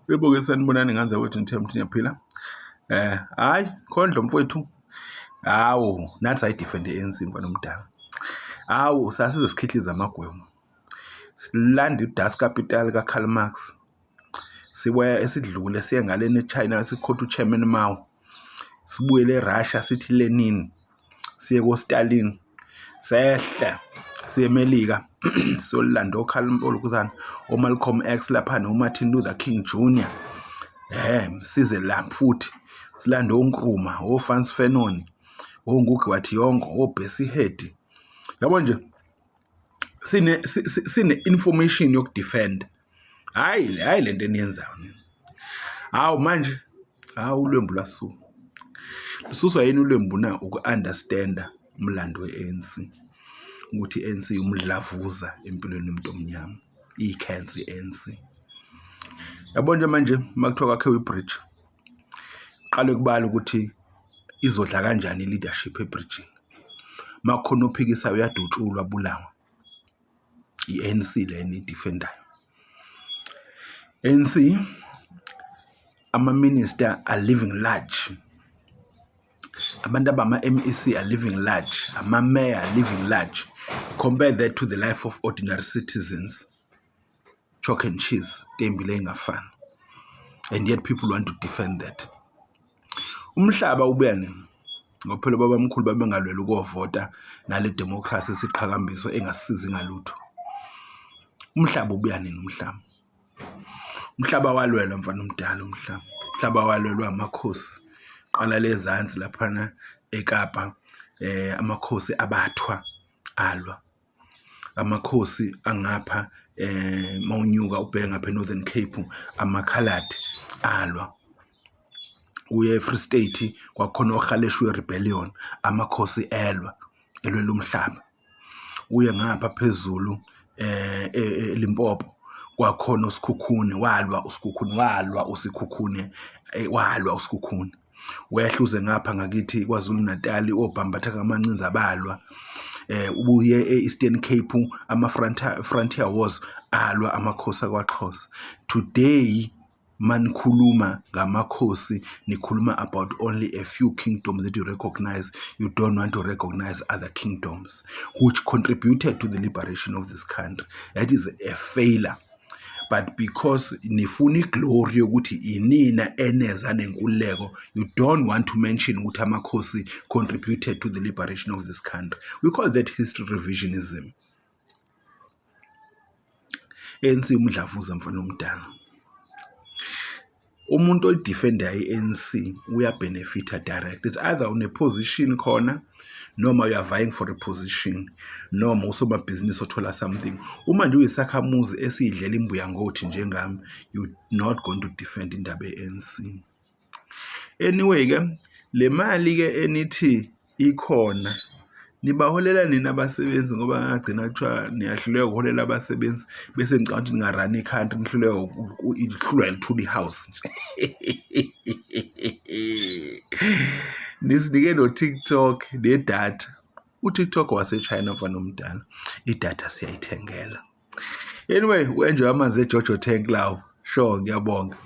Yebo-ke sanibonani ngane zakwethu ngithemba ukuthi niyaphila. Hhayi Khondlo mfowethu, hawu nathi sayidifenda i-ANC mfana omdala. Hawu sasize sikhihlize amagwebu. Silanda i-Das Kapital ka-Karl Marx. Sibuya esidlule siye ngalena eChina sikhotha uChairman Mao. Sibuyele eRussia sithi Lenin. Siye koStalin. Sehla siye eMelika siyolanda olukuzana oMalcolm X lapha noMartin Luther King Jr. Size la futhi silande oNkrumah, oFrantz Fanon, oNgugi wa Thiong'o, oBessie Head. Yabo nje sine sine information yokudefend. Hayi hayi lento eniyenzayo nina. Hawu manje, hawu ulwembu lwasuka. Lususwa yini ulwembu na? Uku-understand-a umlando we-ANC ukuthi i-ANC umdlavuza empilweni yomuntu omnyama, iyi-cancer i-ANC. Yabo nje manje uma kuthiwa kwakhiwa i-bridge, qale kubala ukuthi izodla kanjani i-leadership ebridgini. Uma kukhona ophikisayo uyadutshulwa abulawe. I-ANC le eniyidifendayo. ANC ama-minister are living large. Abantu abama-MEC are living large, ama-mayor are living large. Compare that to the life of ordinary citizens. Chalk and cheese, tembile engafani. And yet people want to defend that. Umhlaba ubuya nini? Ngoba phela obabamkhulu babengalwela ukuyovota nale democracy esiqhakambiswa engasisizi ngalutho. Umhlaba ubuya nini umhlaba? Umhlaba walwelwa mfana omdala umhlaba. Umhlaba walwelwa amakhosi. Qala le ezansi laphana eKapa amakhosi abathwa alwa. Amakhosi angapha mawunyuka ubheke ngapha e-Northern Cape amakhaladi alwa. Uye e-Free State kwakukhona oHaleshiwe Rebellion, amakhosi elwa, elwela umhlaba. Uye ngapha phezulu eLimpopo kwakhona uSikhukhune walwa uSikhukhune walwa uSikhukhune walwa uSikhukhune. Wehla uze ngapha ngakithi KwaZulu Natal oBhambatha kaMancinza balwa. Ubuye e-Eastern Cape ama-frontier frontier wars alwa amakhosi akwaXhosa. Today manikhuluma ngamakhosi nikhuluma about only a few kingdoms that you recognize. You don't want to recognize other kingdoms which contributed to the liberation of this country. That is a failure. But because nifuna iglory yokuthi inina eneza nenkululeko, you don't want to mention ukuthi amakhosi contributed to the liberation of this country. We call that history revisionism. ANC umdlavuza mfana omdala. Umuntu oyidefendayo i-ANC uyabenefita direct. It's either une-position khona noma you are vying for a position noma usomabhizinisi othola something. Uma nje uyisakhamuzi esiyidlela imbuya ngothi njengami, you not going to defend indaba ye-ANC. Anyway ke le mali ke enithi ikhona nibaholela nina abasebenzi ngoba ngagcina kuthiwa niyahluleka ukuholela abasebenzi bese ngicabanga ukuthi ningarana i-country nihluleka ihlulwa Luthuli House nje. Nisinike no-TikTok nedatha. U-TikTok wase-China mfana omdala, idatha siyayithengela. Anyway, u-enjoy amanzi eJojo Tank lawo. Sure, ngiyabonga.